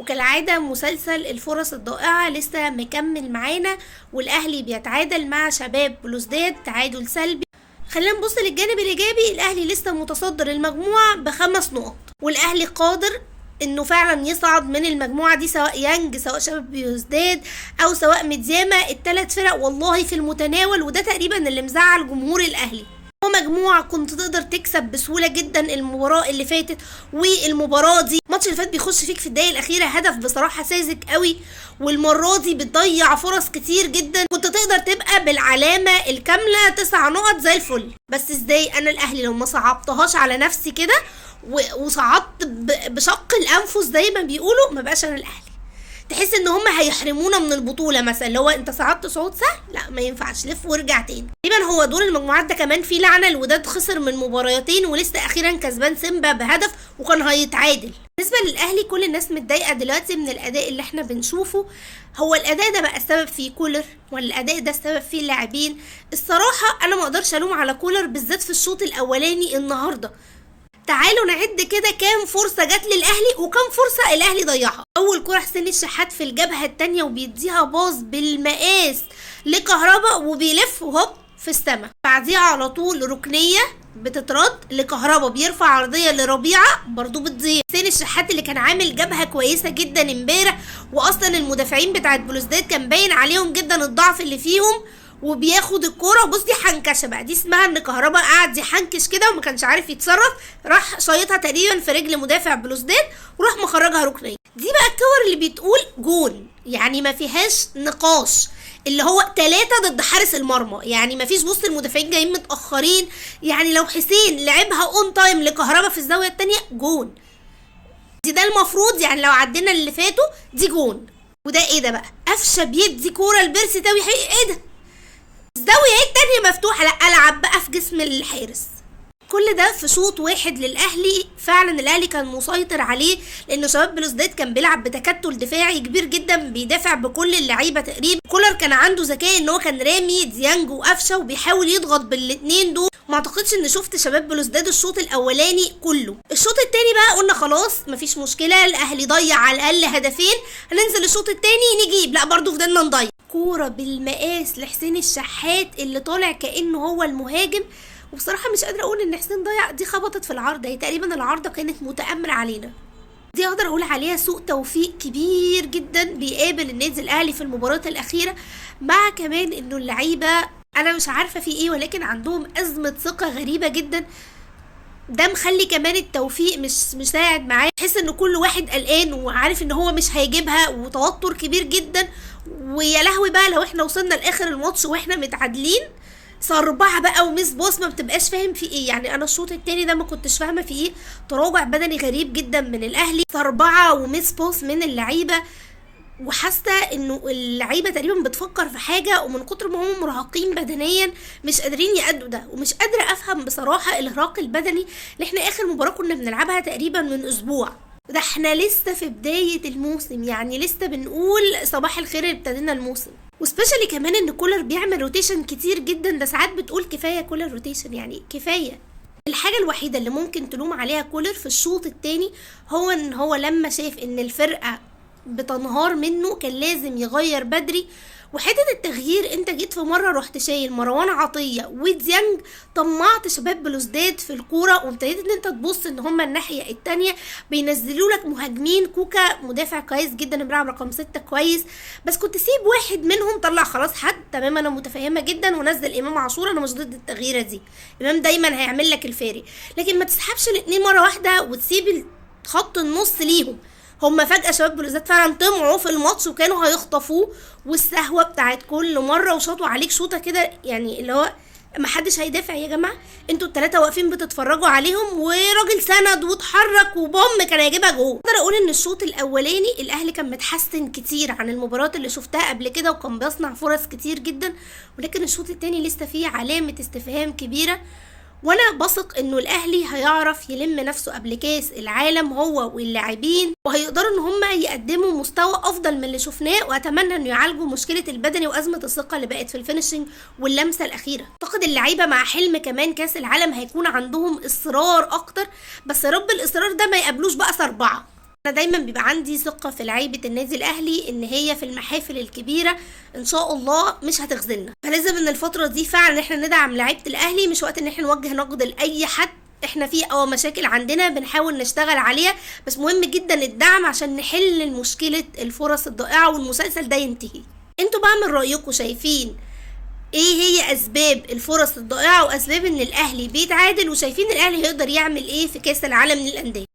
وكالعادة مسلسل الفرص الضائعة لسه مكمل معانا، والاهلي بيتعادل مع شباب بلوزداد تعادل سلبي. خلينا نبص للجانب الايجابي، الاهلي لسه متصدر المجموعة ب5 نقط، والاهلي قادر انه فعلا يصعد من المجموعة دي، سواء يانج سواء شباب بلوزداد او سواء ميدياما، الثلاث فرق والله في المتناول. وده تقريبا اللي مزعل جمهور الاهلي، هو مجموعة كنت تقدر تكسب بسهولة جدا المباراة اللي فاتت والمباراة دي. الماتش اللي فات بيخش فيك في الدقايق الأخيرة هدف بصراحة ساذج قوي، والمرة دي بتضيع فرص كتير جدا، كنت تقدر تبقى بالعلامة الكاملة 9 نقط زي الفل. بس ازاي انا الاهلي لو ما صعبتهاش على نفسي كده وصعدت بشق الانفس زي ما بيقولوا، ما بقاش انا الاهلي. تحس ان هم هيحرمونا من البطولة مثلا، اللي هو انت صعدت صعود سهل، لا ما ينفعش، لف وارجع تاني. تقريبا هو دور المجموعات ده كمان فيه لعنه. الوداد خسر من مباراتين ولسه اخيرا كسبان سيمبا بهدف وكان هيتعادل. بالنسبة للاهلي كل الناس متضايقة دلوقتي من الاداء اللي احنا بنشوفه. هو الاداء ده بقى السبب فيه كولر ولا الاداء ده السبب فيه اللاعبين؟ الصراحة انا ما اقدرش الوم على كولر بالذات في الشوط الاولاني النهارده. تعالوا نعد كده كام فرصة جت للأهلي وكام فرصة الأهلي ضيعها. أول كرة حسين الشحات في الجبهة التانية وبيديها باص بالمقاس لكهربا وبيلف وهوب في السما. بعديها على طول ركنية بتترد لكهربا، بيرفع عرضية لربيعة برضو بتضيع. حسين الشحات اللي كان عامل جبهة كويسة جدا امبارح، واصلا المدافعين بتاعت بلوزداد كان باين عليهم جدا الضعف اللي فيهم، وبياخد الكورة وبص دي حنكشه بقى، دي اسمها ان كهربا قعد يحنكش كده وما كانش عارف يتصرف، راح شايطها تقريبا في رجل مدافع بلوزداد وراح مخرجها ركنيه. دي بقى الكور اللي بتقول جون، يعني ما فيهاش نقاش، اللي هو 3 ضد حارس المرمى، يعني ما فيش، بص المدافعين جايين متاخرين، يعني لو حسين لعبها on time لكهربا في الزاوية التانية جون. دي ده المفروض، يعني لو عدينا اللي فاتوا دي جون. وده ايه ده بقى؟ قفشه بيدي كورة لبيرسي تاوي، ايه ده؟ الزاوية ايه التانية مفتوحه، لا العب بقى في جسم الحارس. كل ده في شوط واحد للاهلي. فعلا الاهلي كان مسيطر عليه، لانه شباب بلوزداد كان بيلعب بتكتل دفاعي كبير جدا، بيدافع بكل اللعيبة تقريبا. كولر كان عنده ذكاء ان هو كان رامي ديانج وقفشه وبيحاول يضغط بالاثنين دول. ما اعتقدش ان شفت شباب بلوزداد الشوط الاولاني كله. الشوط الثاني بقى قلنا خلاص مفيش مشكله، الاهلي ضيع على الاقل هدفين، هننزل الشوط الثاني نجيب، لا برضو فضلنا نضيع. كورة بالمقاس لحسين الشحات اللي طالع كانه هو المهاجم، وبصراحة مش قادرة اقول ان حسين ضيع، دي خبطت في العارضه، هي تقريبا العارضة كانت متامره علينا. دي اقدر اقول عليها سوء توفيق كبير جدا بيقابل النادي الاهلي في المباراة الاخيره، مع كمان انه اللعيبة انا مش عارفه في ايه، ولكن عندهم ازمة ثقة غريبة جدا. ده مخلي كمان التوفيق مش مساعد معاه، تحس ان كل واحد قلقان وعارف ان هو مش هيجيبها، وتوتر كبير جدا. ويا لهوي بقى لو احنا وصلنا لاخر الماتش واحنا متعادلين، صربعة بقى و miss pass، ما بتبقاش فاهم في ايه. يعني انا الشوط التاني ده ما كنتش فاهمه في ايه، تراجع بدني غريب جدا من الاهلي، صربعة و miss pass من اللعيبه، وحاسه انه اللعيبة تقريبا بتفكر في حاجه، ومن كتر ما هم مرهقين بدنيا مش قادرين يأدوا ده. ومش قادرة افهم بصراحة الارهاق البدني اللي احنا اخر مباراة كنا بنلعبها تقريبا من اسبوع، ده احنا لسه في بداية الموسم، يعني لسه بنقول صباح الخير ابتدينا الموسم. و specially كمان ان كولر بيعمل rotation كتير جدا، ده ساعات بتقول كفاية كولر rotation، يعني كفايه. الحاجة الوحيدة اللي ممكن تلوم عليها كولر في الشوط التاني هو ان هو لما شاف ان الفرقة بتنهار منه كان لازم يغير بدري. وحتة التغيير، انت جيت في مرة رحت شايل مروان عطية وديانج، طمعت شباب بلوزداد في الكورة، وابتديت ان انت تبص ان هما الناحية التانية بينزلوا لك مهاجمين. كوكا مدافع كويس جدا بيلعب رقم 6 كويس، بس كنت سيب واحد منهم، طلع خلاص حد، تمام انا متفهمة جدا، ونزل امام عاشور، انا مش ضد التغييره دي، امام دايما هيعمل لك الفارق، لكن ما تسحبش الاتنين مرة واحدة وتسيب خط النص ليهم. هما فجأة شباب بلوزداد فعلا طمعوا في الماتش وكانوا هيخطفوه، والسهوة بتاعت كل مرة، وشاطوا عليك شوطة كده، يعني اللي هو محدش هيدافع يا جماعة، انتوا التلاتة واقفين بتتفرجوا عليهم، وراجل سند واتحرك وبوم كان هيجيبها جول. اقدر اقول ان الشوط الاولاني الاهلي كان متحسن كتير عن المباريات اللي شفتها قبل كده، وكان بيصنع فرص كتير جدا، ولكن الشوط التاني لسه فيه علامة استفهام كبيرة. وانا بثق انه الاهلي هيعرف يلم نفسه قبل كاس العالم هو واللاعبين، وهيقدروا ان هم يقدموا مستوى افضل من اللي شفناه، واتمنى انه يعالجوا مشكلة البدني وازمة الثقة اللي بقت في ال finishing واللمسه الاخيرة. اعتقد اللعيبة مع حلم كمان كاس العالم هيكون عندهم اصرار اكتر، بس يا رب الاصرار ده ما يقابلوش بقى اربعة. انا دايما بيبقى عندي ثقة في لعيبة النادي الاهلي ان هي في المحافل الكبيرة ان شاء الله مش هتخذلنا. فلازم ان الفترة دي فعلا احنا ندعم لعيبة الاهلي، مش وقت ان احنا نوجه نقد لاي حد. احنا في مشاكل عندنا بنحاول نشتغل عليها، بس مهم جدا الدعم عشان نحل مشكلة الفرص الضائعة والمسلسل ده ينتهي. انتوا بقى من رايكم شايفين ايه هي اسباب الفرص الضائعة واسباب ان الاهلي بيتعادل، وشايفين الاهلي هيقدر يعمل ايه في كاس العالم للاندية؟